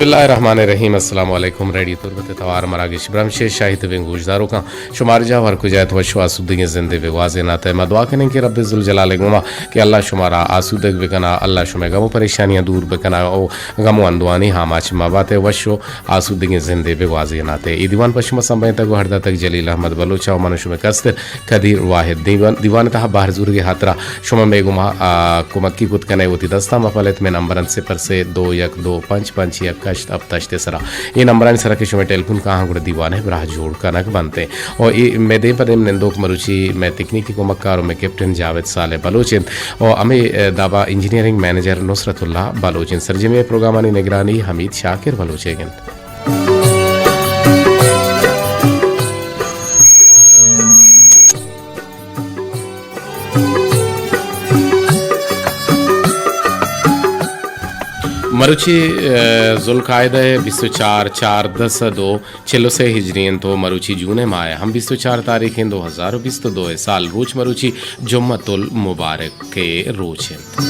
بسم اللہ الرحمن الرحیم۔ السلام علیکم۔ ریڈیو تربت ءِ توار مراگش برمش ءِ شاہی تبیں گوشداروکاں، شمار جاہ ہر کجا ات وش و آسودگیں زندے بگوازینات ءُ ما دعا کنیں کہ رب ذوالجلال ءِ گوما کہ اللہ شمارا آسودگ بکنا، اللہ شمئے غم و پریشانیاں دور بکنا و غم و اندوہانی آماچ مبات ءُ وش و آسودگیں زندے بگوازینات ءُ اے دیوان پہ شما سمبھینتگ و ہر داتگ جلیل احمد بلوچ ءَ و من و شمئے کستر قدیر واحد۔ دیوان، دیوان ءِ تہا بہر زورگ ءِ ہاترا شما مئے گوما، آ، کمکی کت کن ئے، وتی دستاں مہ پلیت، مئے نمبر انت صفر سے دو یک دو پنچ پنچ یک ہشت ہپت ہشت ءِ سرا۔ اے نمبرانی سرا کہ شمئے ٹیلیفون کاہاں گڑا دیوان ءِ براہ جوڑ کنگ بنت۔ و اے مئے دیم پہ دیم نندوک مروچی مئے تکنیکی کمکار و مئے کیپٹن جاوید صالح بلوچ انت۔ و ہمے، اے، دابا انجینئرنگ منیجر نصرت اللہ بلوچ انت۔ سرجمیں پروگرامانی نگرانی حمید شاکر بلوچ ئیگ انت۔ مروچی، اے، ذوالقعدہ ءِ بیست و چار، چاردہ سد و چل و سے ہجری انت و مروچی جون ءِ ماہ ءِ ہم بیست و چار تاریخ انت، دو ہزار و بیست و دو ءِ سال، روچ مروچی جمعۃ المبارک ءِ روچ انت۔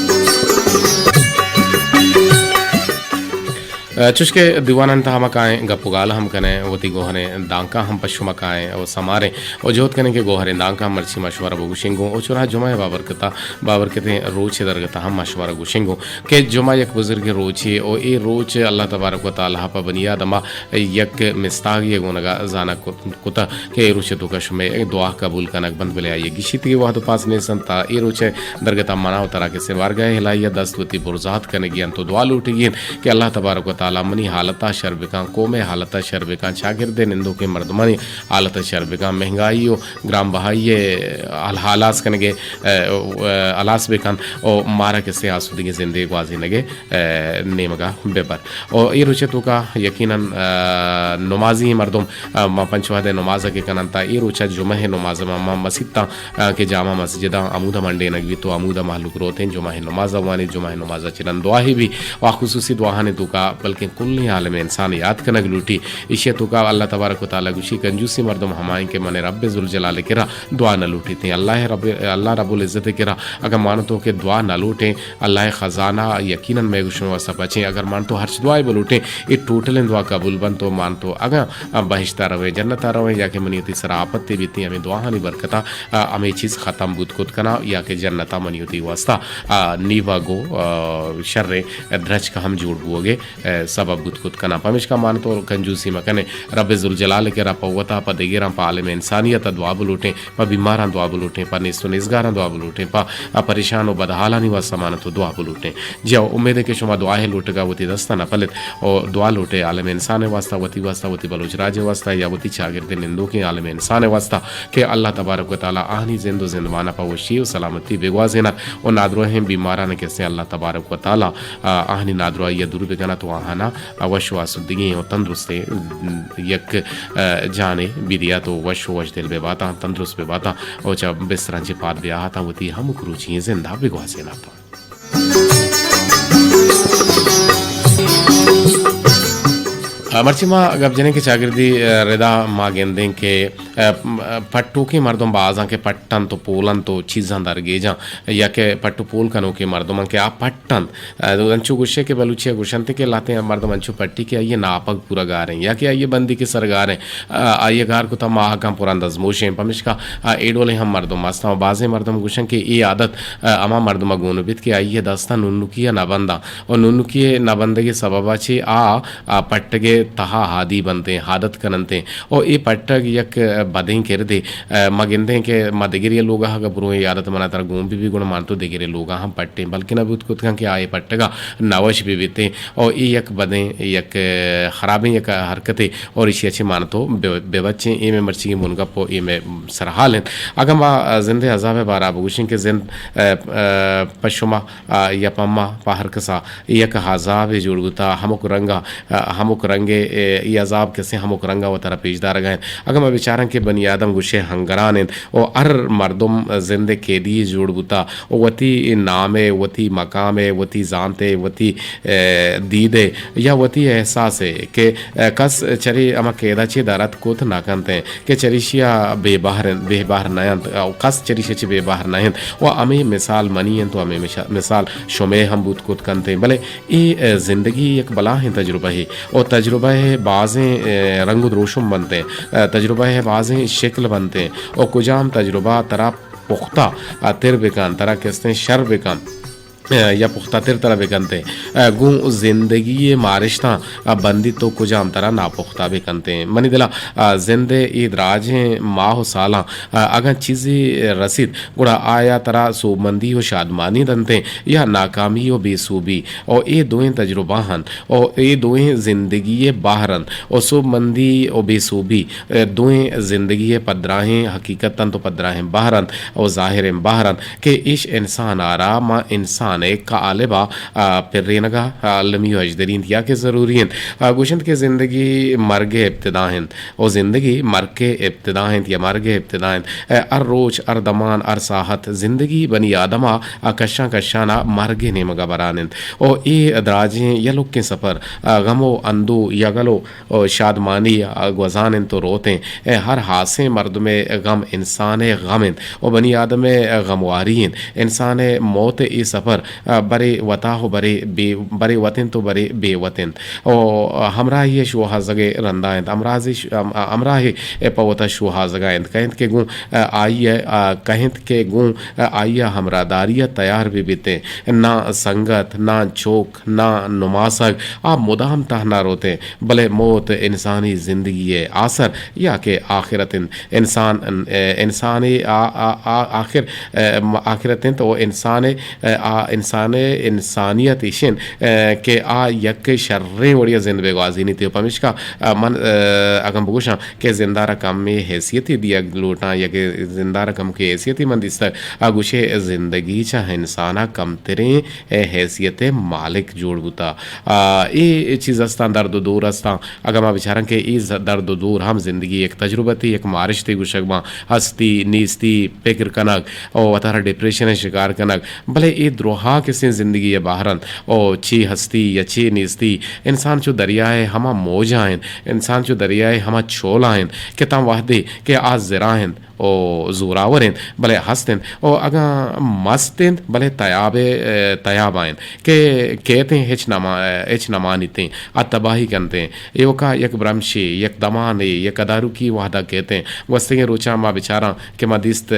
چوشکہ دیوانانی تہا ما کائیں گپ و گال ہم کنیں، وتی گوہریں دانکاں ہم پہ شما کائیں و سماریں و جہد کنیں کہ گوہریں دانکاں مرچی ما شمارا بگوشیں گوں و چوناہا جمعہ ءِ بابرکتا، بابرکتیں روچ ءِ درگتا ہم ما شمارا گوشیں گوں کہ جمعہ یک بزرگیں روچے و اے روچ اللہ تبارک و تعالیٰ پہ بنی آدما یک مستاگے ءِ گونگا زانگ کت۔ کتہ کہ اے روچ ءِ توکا شمئے دعا قبول کنگ بنت، بلے آئی ءِ گیشینتگیں وہد و پاس نیست انت۔ تاں اے روچ ءِ درگتا منا و ترا کہ سوارگاہ الہی ءَ دست وتی برزات کنگی انت و دعا لوٹگی انت کہ اللہ تبارک و تعالیٰ منی حالتا شر بکن، قوم ءِ حالتا شر بکن، چاگرد ءِ نندوکیں مردمانی حالتا شر بکن، مہنگائی و گران بہائی ءِ ہلاس کنگ ءِ، ءَ، ءَ، ہلاس بکن و مارا کسے آسودگیں زندے گوازینگ ءِ، ءَ، نیمگا ببر۔ و اے روچ ءِ توکا یقیناً، ءَ، نمازی مردم، ءَ، ما پنچ وہد ءِ نماز ءَ کہ کنن، تاں اے روچ ءَ جمعہ ءِ نماز ءَ ما، ما مسیتاں، ءَ، کہ جامع مسجداں ہمودا منڈینگ بیت و ہمودا مہلوک روتیں جمعہ ءِ نماز ءَ وانیت، جمعہ ءِ نماز ءَ چہ رند دعا ہی بی و خصوصی دعاہانی توکا بلکیں کلیں عالم انسان یات کنگ لوٹی۔ ایشی ءِ توکا اللہ تبارک و تعالیٰ گوشی، کنجوسیں مردم ہمائیں کہ من رب ذوالجلال ءِ کرا دعا نہ لوٹیتیں۔ اللہ رب، اللہ رب العزت ءِ کرا اگاں من تو کہ دعا نہ لوٹیں، اللہ ءِ خزانہ یقیناً مئے گوشم واسطہ پچیں۔ اگر من تو ہرچ دعائے بلوٹیں، اے ٹوٹلیں دعا قبول بنت و من تو اگاں بہشتا رویں، جنتا رویں، یا کہ منی وتی سرا آپتے بیتیں، ہمے دعاہانی برکتا، آ، ہمے چیز ختم بوت کت کنا، یا کہ جنتا منی وتی واسطہ، آ، نیوگ و، آ، شریں درچک ہم جوڑ بوگے، آ، سبب بوت کت کنا۔ پمیشکا من تو کنجوسی مکنیں، رب ذوالجلال ءِ کرا پہ وتا، پہ دگراں، پہ عالم انسانیتا دعا بلوٹیں۔ پہ بیماراں دعا بلوٹیں، پہ نیست و نیزگاراں دعا بلوٹیں، پہ پریشان و بدحالانی واسطہ مان تو دعا بلوٹیں۔ جی ہو، امید ہے کہ شما دعائے لوٹگا وتی دستا نہ پلت و دعا لوٹے عالم انسان واسطہ، وتی واسطہ، وتی بلوچ راج واسطہ یا وتی چاگردے نندوکیں عالم انسان واسطہ کہ اللہ تبارک و تعالیٰ آہانی زند و زندمانا پہ وشی و سلامتی بگوازینت و نادروہیں بیماران کسے اللہ تبارک و تعالیٰ، آ، آہانی نادراہی دور بکنت و آہانا وش و آسودگیں و تندرستیں یک، آ، جانے بدیات و وش و وش دل بباتاں، تندرست بباتاں و چہ بستراں چہ پاد بیاہاتاں وتی ہمک روچی زندا بگوازیناتاں۔ آ، مرچی ما گپ جنیں کہ چاگردی، آ، ردا ما گندیں کہ، آ، م-، آ، پٹوکیں مردم بازاں کہ پٹنت و پولنت و چیزاں درگیجاں یا کہ پٹ و پول کنوکیں مردماں کہ آ پٹنت۔ ء، انچو گوشے کہ بلوچی ء گوشنت کہ لہتیں مردم انچو پٹی کہ آئی ء ناپگ پورا گاریں یا کہ آئی ء بندیک ء سر گاریں، ء، آئی ء گار کتہ ماہکاں پران دزموشیں۔ پمیشکا، ء، اے ڈولیں ہم مردم ہستاں و بازیں مردم گوشن کہ اے عادت، ء، ہما مردم ء گون بیت کہ آئی ء دستاں ننکی ء نہ بنداں و ننکی ء نہ بندگ ء سبب ء چہ آ، ء، پٹگ ء تہا ہادی بنتیں، عادت کننتیں۔ او اے پٹگ یک بدیں کردے۔ ء، ما گندیں کہ ما دگرے ء لوگ ء اگہ برویں عادت منا ترا گون بہ بی، گڑا مان تو دگرے لوگ ء ہم پٹیں، بلکن نہ بوت کت کن کہ آ اے پٹگ ء نہ وش بہ بیتیں۔ او اے یک بدیں، یک، ء، خرابیں یک حرکتے اور ایشی ء چہ مان تو بہ، بہ بچیں۔ اے مئے مرچیگیں بنگپ و اے مئے سرحال انت۔ اگاں ما، ء، زند ء عذاب ء بارا بگوشیں کہ زند، ء، ء، پہ شما آ، یا پہ ما، پہ ہر کسا یک عذابے جوڑ بوتا، ہمک رنگا، آ، ہمک رنگے، اے، ای عذاب کسے ہمک رنگا وتارا پیش دارگا انت۔ اگاں ما بچاراں کہ بنی آدم گوشے ہنگران انت و ہر مردم زند ء قیدی جوڑ بوتا و وتی نام ء، وتی مقام ء، وتی زانت ء، وتی، ء، دید ء یا وتی احساس ء کہ، ء، کس چرے ہما قیدا چہ در اتک کت نہ کنت انت کہ چریشیا بے بہر انت، بے بہر نہ انت، و کس چریشیا چہ بے بہر نہ انت و ہمے مثال منی انت و ہمے مشا-، مثال شمے ہم بوت کت کنت انت۔ بلے اے، ء، زندگی یک بلاہیں تجربہ ہے و تجربہ ء بازیں، ء، رنگ و دروشم بنت انت۔ ء، تجربہ ء بازیں شکل بنت انت و کجام تجربہ ترا پختہ، ء، تر بکن، ترا کستیں شر بکن، ء، یا پختہ تر ترا بکنت انت، ء، گوں زندگی ء مارشتاں، ء، بندیت و کجام ترا ناپختہ بکنت انت۔ منی دلا، ء، زند ء اے دراجیں ماہ و سالاں، ء، اگاں چیزے رسیت، گڑا آیا ترا سوبمندی و شادمانی دنت انت یا ناکامی و بے سوبی؟ و اے دوئیں تجربہ انت و اے دوئیں زندگی ء بہر انت و سوبمندی و بے سوبی، ء، دوئیں زندگی ء پدراہیں حقیقت انت و پدراہیں بہر انت و ظاہریں بہر انت کہ ایش انسان ء را ما انسان ء قالب ء، ء، پرینگ ء المی و ہژدرینت یا کہ ضروری انت۔ ء، گوشنت کہ زندگی مرگ ء ابتدا انت۔ و زندگی مرگ ء ابتدا انت یا مرگ ء ابتدا انت۔ ء ہر روچ، ہر دمان، ہر ساعت زندگی بنی آدم ء کشان کشان ء مرگ ء نیمگ ء بران انت۔ و اے دراجیں یلوکیں سفر، ء غم و اندو یا گل و، و شادمانی ء گوزان انت و روت انت۔ ء ہر ہاسیں مردم ء غم انسان ء غم انت و بنی آدم ء غمواری انت۔ انسان ء موت ء اے سفر، ء برے وتا و برے بے، برے وت انت و برے بے وت انت۔ و ہمراہی ء شوہازگ ء رندا انت۔ ہمراہی ش-، ہم-، ہمراہی ء پہ وتا شوہازگ ء انت۔ کہنت کہ گوں، ء، آئی ء، ء، کہنت کہ گوں، ء، آئی ء ہمراہداری ء تیار بہ بیت انت۔ نہ سنگت، نہ چوک، نہ نماسگ، آ مدام تہنا روت انت۔ بلے موت انسانی زندگی ء آسر یا کہ آخرت انت۔ انسان، ء، انسان ء آ، آ، آ، آخر، ء، م-، آخرت انت و انسان ء، ء، آ انسان ء انسانیت ایش انت، ء، کہ آ یک شریں وڑی ء زند بہ گوازینیت۔ و پمیشکا، ء، من، ء، اگاں بگوشاں کہ زند ء را کمے حیثیتے دیگ لوٹاں یا کہ زند ء را کمکے حیثیتے من دیستگ، ء گوشے زندگی چہ انسان ء کمتریں، ء، حیثیت ء مالک جوڑ بوتا۔ ء اے چیز استاں، درد و دور استاں۔ اگاں ما بچاراں کہ اے ز-، درد و دور ہم زندگی یک تجربتے، یک مارشتے گوشگ باں، ہستی، نیستی، پکر کنگ و وتارا ڈپریشن ء شکار کنگ، بلے اے دروہا کسیں زندگی ء بہر انت و چے ہستی یا چے نیستی انسان چو دریائے ہما موجا انت، انسان چو دریائے ہما چولا انت کہ تاں وہدے کہ آ زرا انت و زوراور انت، بلے ہست انت و اگاں مست انت، بلے تیاب ء، تیابا انت کہ کیت انت ہچ نما-، ہچ نمانیت انت، آ تباہی کنت انت۔ ایوکا یک برمشے، یک دمانے، یک اداروکی وہدا کیت انت۔ گوستگیں روچاں ما بچاراں کہ ما دیست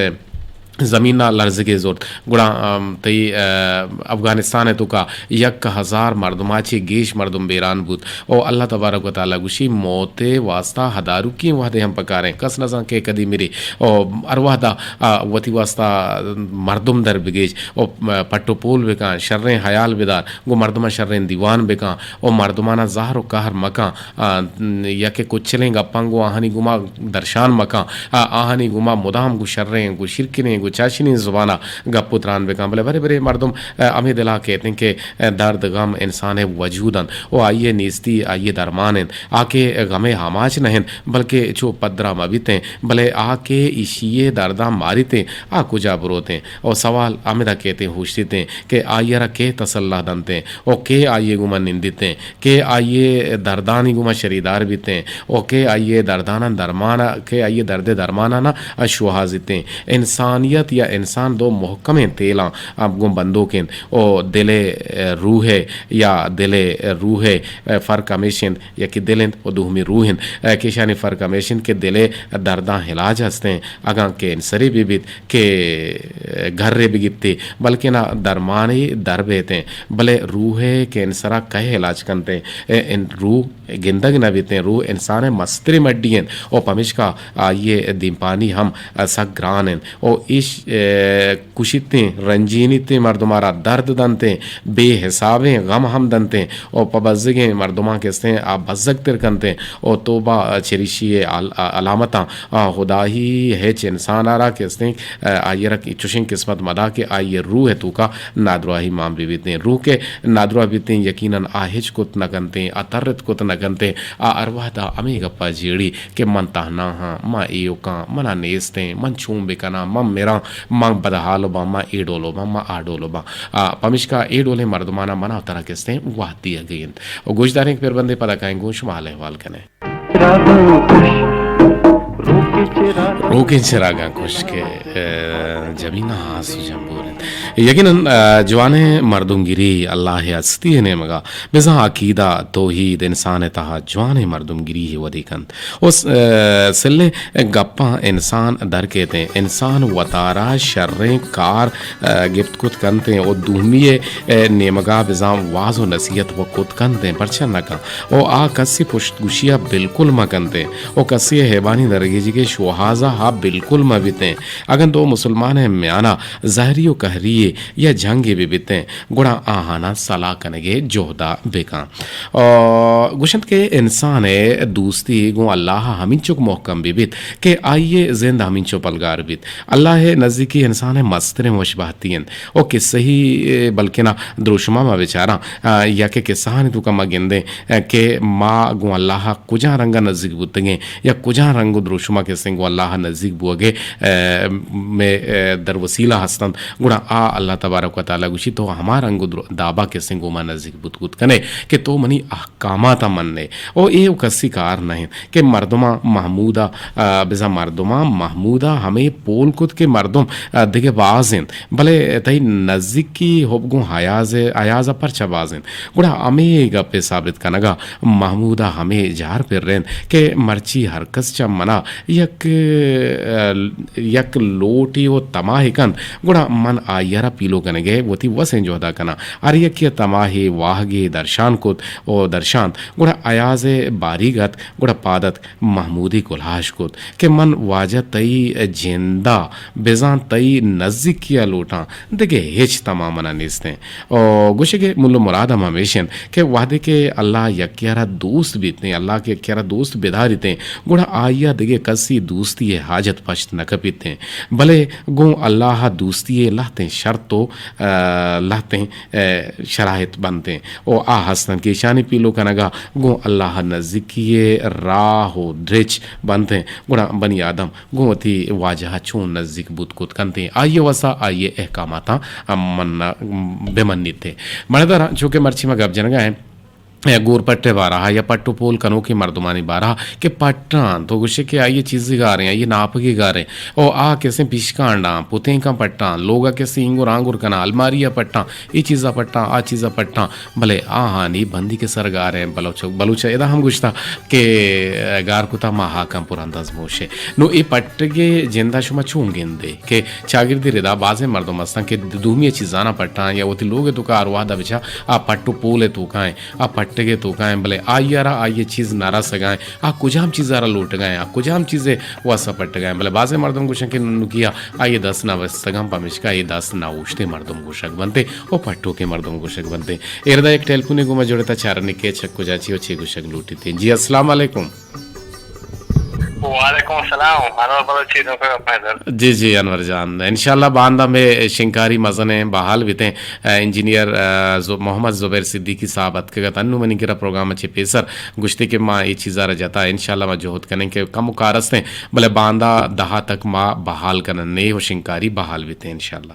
زمین ء لرزگے زرت، گڑا، ام، تئی، ا، افغانستان ء توکا یک ہزار مردما چہ گیش مردم بیران بوت۔ او اللہ تبارک و تعالی گوشی، موت ء واسطہ ہداروکیں وہدے ہم پکاریں، کس نہ زان کہ کدی مری۔ او ہر وہدا، آ، وتی واسطہ مردم در بگیج، او پٹ و پول بکن، شریں حیال بدار، گوں مردماں شریں دیوان بکن، او مردمانا زہر و قہر مکن، آ، یا کہ کچلیں گپاں گوں آہانی گوما درشان مکن، آ، آہانی گوما مدام گوں شریں، گوں شیرکنیں، گوں چاشنیں زبانا گپ و تران بکن۔ بلے برے برے مردم، آ، ہمے دلا کیت انت کہ، آ، درد غم انسان ء وجود انت و آئی ء نیستی آئی ء درمان انت۔ آ کہ غم ء آماچ نہ انت، بلکہ چو پدرا مہ بیت انت، بلے آ کہ ایشی ء درداں ماریت انت، آ کجا بروت انت؟ و سوال ہمدا کیت انت، ہوشتیت انت کہ آئی ء را کئے تسلا دنت انت و کئے آئی ء گوما نندیت انت؟ کئے آئی ء دردانی گوما شریدار بیت انت و کئے آئی ء درداناں درمان ء، کئے آئی ء درد ء درماناں شوہازیت انت؟ انسانیت یا انسان دو مہکمیں تیلاں گوں بندوک انت و دل ء، روح ء یا دل ء روح ء فرق ہمیش انت، یکے دل انت و دومی روح انت۔ کہ ایشانی فرق ہمیش انت کہ دل ء درداں علاج ہست انت، اگاں کینسرے بہ بیت، کہ گھرے بگپتے، بلکنا درمانے در بیتیں، بلے روح ء کینسرا کئے علاج کنتیں؟ اے ان-، روح گندگ نہ بیتیں، روح انسان ء مستریں مڈی انت و پمشکا آئی ء دیمپانی ہم سک گران انت و ایش، ء، کشیتیں، رنجینیتیں مردمارا درد دنتیں، بے حسابیں غم ہم دنتیں و پہ بزگیں مردماں کہ استیں آ بزگ تر کنتیں و توبہ چریشی ء عل-، علامتاں آ، خدائی ہچ انسان ء را کہ استیں، آ، آئی ء را چشیں قسمت مدا کہ آئی ء روح ء توکا نادراہی مان بہ بیتیں۔ روح کہ نادراہ بیتیں، یقیناً آ ہچ کت نہ کنتیں، آ ترت کت نہ کنت، آ ہر وہدا ہمے گپا جیڑی کہ من تہنا ہاں، من ایوکاں، منا نیستیں، من چون بکناں، من مراں، من بدحال باں، من اے ڈول باں، من آ ڈول باں۔ آ، پمیشکا اے ڈولیں مردمانا منا ترا کستیں وہد دیگی انت۔ و گوشداریں کہ پربندے پدا کائیں گوں شما حال احوال کنیں۔ روکیں چراگاں کش کہ، اے، جمینا آس و جمبور انت۔ یقیناً، اے، جوانیں مردمگیری اللہ ہستی نیمگا بزاں عقیدہ، توحید، انسان ءِ تہا جوانیں مردمگری یے ودی کنت۔ و س-، اے، سلیں گپاں انسان در کیت انت۔ انسان وتارا شریں کار، اے، گپت کت کنت انت و دومی ءِ، اے، نیمگا بزاں واز و نصیحت و کت کنت انت، پرچا نہ کنت؟ و آ کسی پشت گوشیا بالکل مہ کنت انت و کسی ءِ ہیبانی درگیجگے شوہازا ہا بالکل مہ بیت انت۔ اگن دو مسلمان ءِ میانا زہری و قہری یا جنگے بہ بیت انت، گڑا آہانا صلاح کنگے جہدا بکن۔ آ، گوشنت کہ انسان ءِ دوستی گوں اللہ ءَ ہمینچک محکم بہ بیت کہ آئی ءِ زند ہمینچو پلگار بیت۔ اللہ ءِ نزیکی انسان ءِ مستریں وشبہتی انت۔ او کسہی، بلکنا دروشما ما بچاراں، آ، یا کہ کسہانی توکا ما گندیں، آ، کہ ما گوں اللہ ءَ کجا رنگا نزیک بوتگیں یا کجا رنگ و دروشما کسیں گوں اللہ ءَ نزیک بوگے، آ، مئے، آ، در وسیلہ ہستنت۔ گڑا آ اللہ تبارک و تعالی گوشی، تو ہما رنگ و در-، دابا کسیں گوں ما نزیک بوت کت کنے کہ تو منی احکاماتا مننے۔ او اے و کسی کار نہ انت کہ مردماں محمودا، آ، بزاں مردماں محمودا ہمے پول کت کہ مردم، آ، دگہ باز انت، بلے تئی نزیکی حب گوں حیاز، حیازا پرچا باز انت؟ گڑا ہمے گپے ثابت کنگا محمودا ہمے جار پرینت کہ مرچی ہر کس چہ منا یک، آ، یک لوٹے و تماہے کنت، گڑا من آئی ءَ را پیلو کنگ ءِ وتی وسیں جہد ءَ کناں۔ ہر یکے ءَ تماہے، واہگے درشان کت و درشانت، گڑا ایاز ءَ باریگ ات، گڑا پاد اتک، محمودی گلاش کت کہ من واجہ تئی جند ءَ بزاں تئی نزیکی ءَ لوٹاں، دگہ ہچ تما من ءَ نیست انت۔ و گوشگ ءِ مول و مراد ہم ہمیش انت کہ وہدے کہ اللہ یکے ءَ را دوست بیت انت، اللہ کہ یکے ءَ را دوست بداریت انت، گڑا آئی ءَ دگہ کسی دوستی ءِ حاجت پشت نہ کپیت انت، بلے گوں اللہ ءَ دوستی ءِ لہتیں شرط و، آ، لہتیں، آ، شرائط بنت انت و آ ہست انت کہ ایشانی پیلو کنگ ءَ گوں اللہ ءَ نزیکی ءِ راہ و درچ بنت انت، گڑا بنی آدم گوں وتی واجہ ءَ چون نزیک بوت کت کنت انت، آئی ءِ وسا آئی ءِ احکاماتاں من بہ منیت۔ مڑداراں، چونکہ مرچی ما گپ جنگ ءَ ایں گور پٹ ءِ بارہ ءَ یا پٹ و پول کنوکیں مردمانی بارہ ءَ کہ پٹاں، تو گوشے کہ آئی ءِ چیزے گاریں، آئی ءِ ناپگے گاریں، او آ کسیں پیشکانڈاں، پتینکاں پٹاں، لوگ ءَ کسیں اینگر آنگر کناں، الماری ءَ پٹاں، اے چیز ءَ پٹاں، آ چیز ءَ پٹاں، بلے آہانی بندیک ءِ سر گاریں۔ بلوچ، بلوچ ءَ ادا ہم گوشتہ کہ گار کتا ما ہاکاں پر انداز موشے۔ نوں اے پٹگے جند ءَ شما چون گندے کہ چاگردی ردا بازیں مردم ہستاں کہ دومی ءِ چیزاناں پٹاں یا وتی لوگ ءِ توکا ہر وہد ءَ بچا آ پٹ و پول ءِ توکا ایں، آ پٹگ ءِ توکا ایں، بلے آئی ءَ را آئی ءِ چیز نہ رسگا ایں، آ کجام چیز ءَ را لوٹگا ایں، آ کجام چیز ءِ واسطہ پٹگا ایں۔ بلے بازیں مردم گوشاں کہ ننوکی ءَ آئی ءِ دست نہ بستگاں، پمیشکا اے دست نہ اوشتیں مردم گوشگ بنت انت و پٹوکیں مردم گوشگ بنت انت۔ اے ردا یک ٹیلیفونے گوں ما جڑتا، چارانی کہ چک کجا چی و چے گوشگ لوٹیت انت۔ جی، السلام علیکم۔ وعلیکم السلام، انور بلوچی دوں کا اپنے در۔ جی، جی، انور جان، انشاءاللہ باندا مئے شنکاری مزنیں بحال بیتیں۔ آ، انجینئر، آ، زو-، محمد زبیر صدیقی صاحب اتکگ ات انو منی کرا پروگرام ءَ چہ پیسر، گوشتے کہ ما اے چیزا را جتا، انشاءاللہ ما جہد کنیں کہ کم و کار استیں، بلے باندا دہا تک ما بحال کنن، نے و شنکاری بحال بیتیں انشاءاللہ۔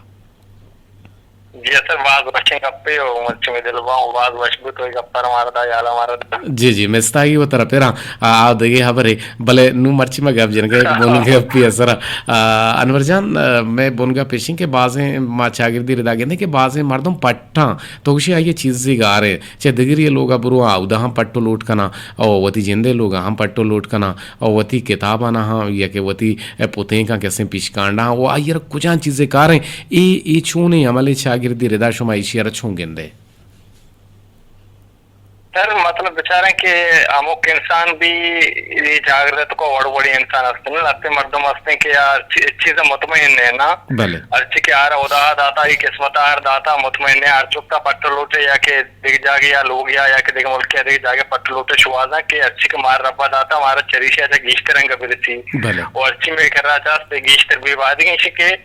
جی سر، باز وشیں گپے و مرچی مئے دل باں و باز وش بوت و اے گپ ءَ را مارا دا، یال ءَ مارا دا۔ جی، جی، مستاگی و ترا پراں، آ، آ دگہ ہبرے، بلے نوں مرچی ما گپ جنگ ءَ یک بن گپے ءِ سرا۔ آ، انور جان، آ، مئے بن گپ ایشیں کہ بازیں ما چاگردی ردا گندیں کہ بازیں مردم پٹاں، تو گوشی آئی ءِ چیزے گارے، چہ دگری ءِ لوگ ءَ برو آ اودا ہم پٹ و لوٹ کناں، او وتی جندے لوگ ءَ ہم پٹ و لوٹ کناں، او وتی کتاباناں ہم یا کہ وتی پتینکاں کسیں پیشکانڈاں و آئی ءَ را کجام چیزے کاریں، اے، اے چونیں عملے چاگردی ردا شما ایشی ءَ را چون گندے؟ سر، مطلب بچاریں کہ ہمک انسان بھی اے جاگرت کو وڑ وڑی انسان ہستیں، لہتے مردم ہستیں کہ یار چی-، چیز مطمئن ہے نا۔ بلے۔ ہرچی کہ آرا خدا داتا، اے قسمت آر داتا، مطمئن ہے، ہر چکتا پٹ لوٹے یا کہ دگہ جاگہ یا لوگ یا، یا کہ دگہ ملک یا دگہ جاگہ پٹ لوٹے شوازاں کہ ہرچی کہ مار ربا داتا، مارا چریشی ءَ چہ گیشتر انگا برسی۔ بلے۔ و ہرچی مئے کرا چاست گیشتر بی۔ بایدگیں ایشی کہ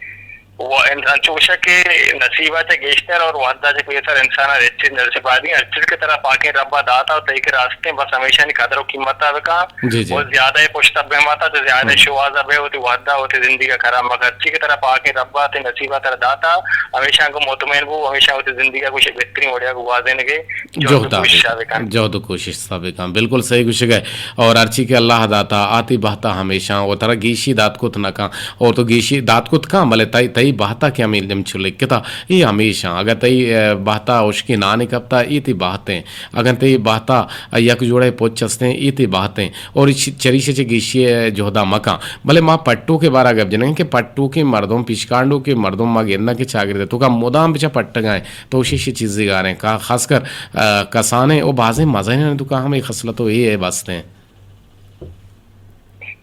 و ان-، انچو گوشہ کہ نصیب ءَ چہ گیشتر اور وھد ءَ چہ پیسر انسان ءَ ہچ چیز نصیب آدی، ہر چیز کہ ترا پاکیں رب ءَ داتا و تئی کہ راستیں، بس ہمیشانی قدر و قیمت ءَ بکن۔ جی، جی۔ و زیادہ پشت ءَ بہ ماتا، تو زیادہ ہم۔ شوہاز ءَ بہ، وتی وھد ءَ وتی زندگی ءَ خراب مکن۔ ہر چی کہ ترا پاکیں رب ءَ تئی نصیب ءَ ترا داتا، ہمیشاں گوں مطمئن بو، ہمیشاں وتی زندگی ءَ گوشے بہترین وڑے ءَ گوازینگ ءِ جہد و جہد ءَ کوشش ءَ بکن۔ بکن۔ جہد و کوشش ءَ بکن۔ بالکل صحیح گوشگ ءَ۔ اور ہرچی کہ اللہ داتا، آ تئی بہت ءَ ہمیشاں و ترا گیشی دات کت نہ کن۔ اور تو گیشی دات کت کن، بلے تئی، تئی بہت ءَ کہ ہمے دم چو لکھتا، اے ہمیشاں۔ اگر تئی، اے، بہت ءَ ہشکیں نانے کپتا، اے تئی بہت ایں۔ اگر تئی بہت ءَ یک جوڑے پچ استیں، اے تئی بہت ایں۔ اور چ-، چریشی چہ گیشی ءَ جہد ءَ مکن۔ بلے ما پٹوک ءِ بارہ ءَ گپ جنگ کہ پٹوکیں مردم، پیشکانڈوکیں مردم ما گنداں کہ چاگرد ءِ توکا مدام بچا پٹگا ایں۔ تو شی شی چیز زیگاریں۔ کا-، خاص کر، آ، کسانیں و بازیں مزنیں توکا ہم اے خصلت و اے، اے بستیں۔